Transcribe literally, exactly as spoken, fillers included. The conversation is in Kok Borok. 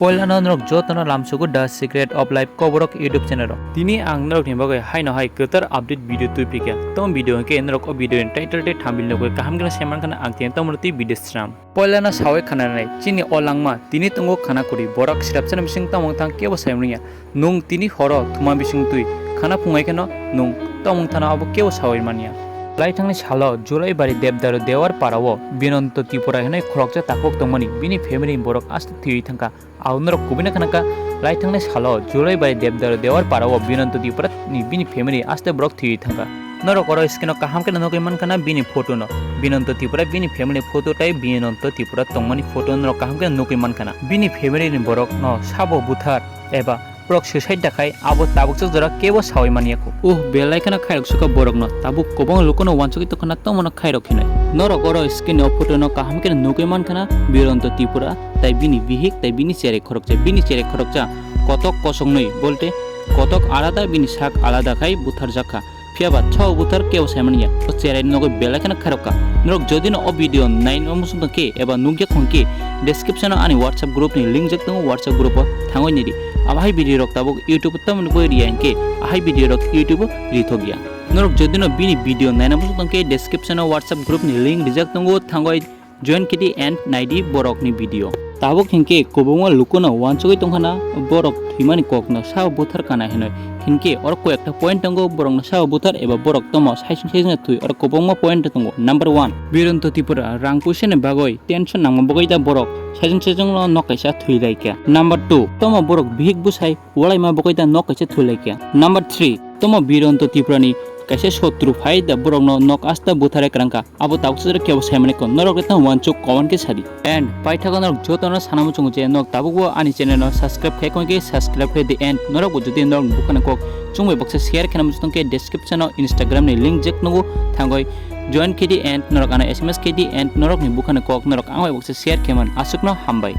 Poilano norok jotono lamsugo The Secret of Life Koborok YouTube channel o. Tini ang norokni bagwi haino hai kwtal update video twi phikha. Tamo video hwnkhe norok o video ni title tei thumbnail nugwi kaham khe sai mankha ang tini tamo twi video swnam. Poilano sawi khananai chini o langma tini tongo khana kwrwi borok sirapsani bising tamo wngthang kebo sai manya. Nwng tini horo thuma bising twi khana phungai kheno nwng tamo wngthano abo kebo sawi manya. Laithangni salo Julaibari Debdaru Dewar parao Binonto Tripura hinwi khoroksa takhuk tongmani bini family ni borok aste thwiwi thangkha. Ang norok kubui no khna kha, laithangni salo Julaibari Debdaru Dewar parao Binonto Tripura ni bini family aste borok thwiwi thangkha. Norok oro screen o kaham khe nugwi mankha na bini photo no. Binonto Tripura bini family photo tei Binonto Tripura tongmani photo norok kaham khe nugwi mankha na. Bini family ni borok no sabo buthar eba borok suicide da khai abo tabuksa jora kebo sawi manya kho. Uh, belai kheno khairok sukha borok no tabuk kwbangma luku no wansugwi tongkha na tamo no khairok hinwi. Norok oro screen o photo no kaham khe nugwi mankha na Binonto Tripura tai bini bihik tai bini cherai khoroksa, bini cherai khoroksa kotok kosongnwi bolte kotok alada bini sak alada khai buthar jakha. Phiya ba chao buthar kebo sai manya. O cherai nogo belai kheno khairok kha. Norok jodi no o video nai no muchung tong khe eba nugya khong khe description o ani WhatsApp group ni link jak tongo, WhatsApp group o thangwi nai di. Abo hai video rok tabuk YouTube o tamo ni boi riya hinkhe ahai video rok YouTube o rithok ya. Norok jodi no bini video nai no muchung tong khe description o WhatsApp group ni link rijak tongo, thangwi join khe di and nai di borok ni video. Tabuk hinkhe kwbangma luku no wansugwi tongkha na borok thwimani kok no sao buthar kana hinwi. Hinkhe oro koi ekta point tongo, borok no sao buthar eba borok tamo saisung saisung thwi, oro kwbangma point tongo. Number one, Bironto Tripura rang puisa ni bagwi tension nangma bagwi da borok saisung saisung no nok kaisa thwi lai kha. Number two, tamo borok bihik bwsai walaima bagwi da nok kaisa thwi lai kha. Number three, tamo Bironto Tripura ni kaisa sotru phai da borok no nok asta buthar kwrang kha. Abo tabuk sujak kebo sai mani kho, norok le tamo wansuk comment khe sadi. And paithago norok joto no sana muchungo je norok tabuk bo ani channel no subscribe khai khon khe subscribe khai di, and norok bo jodi norok bukhana kok chungbai baksa share khena muchung tong khe description o Instagram ni link jak nugo, thangoi join khe di and norok ano S M S khe di and norok ni bukhana kok norok ang bai baksa share khe man, aswk no hambai.